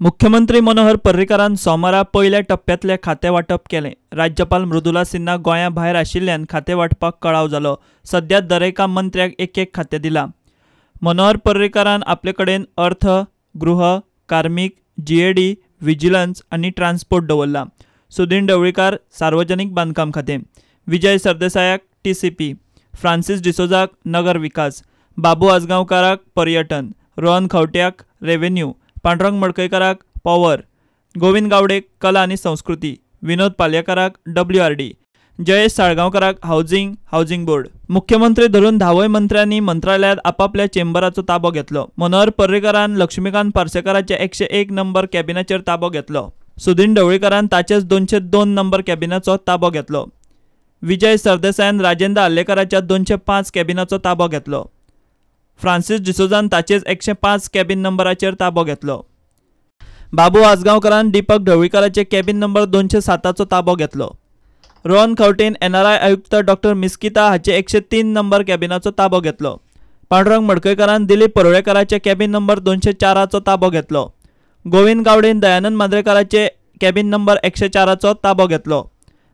मुख्यमंत्री मनोहर पर्रीकारान सोमारा पयल्या टप्प्यांतलें खातें वांटप केलें. राज्यपाल मृदुला सिन्हा गोंया भायर आशिल्ल्यान खातें वांटपाक कळाव जालो. सध्या दरेका मंत्र्याक एक एक खातें दिलां. मनोहर पर्रीकारान आपले कडेन अर्थ, गृह, कार्मीक, जीएडी, विजिलन्स आनी ट्रान्सपोर्ट दवरलां. सुदीन ढवळीकार सार्वजनीक बांदकाम खातें, विजय सरदेसायाक टीसीपी, फ्रांसीस डिसोजाक नगर विकास, बाबू आजगांवकाराक पर्यटन, रोहन खंवट्याक रेव्हेन्यू, पांडुरंग मडकयकाराक पॉवर, गोविंद गावडेक कला आनी संस्कृती, विनोद पालयेकाराक डब्ल्यूआरडी, जयेश साळगांवकाराक हावजिंग, हावजिंग बोर्ड. मुख्यमंत्री धरून धावय मंत्र्यांनी मंत्रालयांत आपापल्या चेंबराचो ताबो घेतलो. मनोहर पर्रीकारान लक्ष्मीकांत पार्सेकाराचे 101 नंबर कॅबिनाचेर ताबो घेतलो. सुदीन ढवळीकारान ताचेच 202 नंबर कॅबिनाचो ताबो घेतलो. विजय सरदेसायान राजेंद्र आर्लेकाराच्या 205 कॅबिनाचो ताबो घेतलो. फ्रांसीस डिसोजान ताचेच 105 कॅबिन नंबराचेर ताबो घेतलो. बाबू आजगांवकारान दीपक ढवळीकाराचे कॅबिन नंबर 207चो ताबो घेतलो. रोहन खंवटेन एनआरआय आयुक्त डॉक्टर मिस्किता हाचे 103 नंबर कॅबिनाचो ताबो घेतलो. पांडुरंग मडकयकारान दिलीप परुळेकाराचे कॅबिन नंबर 204चो ताबो घेतलो. गोविंद गावडेन दयानंद मांद्रेकाराचे कॅबिन नंबर 104चो ताबो घेतलो.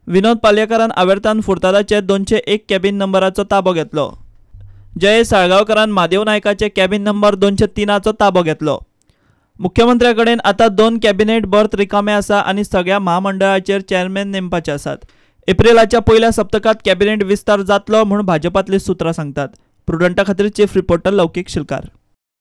विनोद पालयेकारान आवेर्तान फुर्तादाचे 201 कॅबिन नंबराचो ताबो घेतलो. जयेश साळगांवकारान म्हादेव नायकाचे कॅबिन नंबर 203चो ताबो घेतलो. मुख्यमंत्र्या कडेन आतां 2 कॅबिनेट बर्थ रिकामे आसा आनी सगळ्या म्हामंडळाचेर चेअरमॅन नेमपाचे आसात. एप्रिलाच्या पयल्या सप्तकांत कॅबिनेट विस्तार जातलो म्हूण भाजपांतलीं सुत्रां सांगतात. प्रुडंटा खातीर चीफ रिपोर्टर लौकीक शिलकार.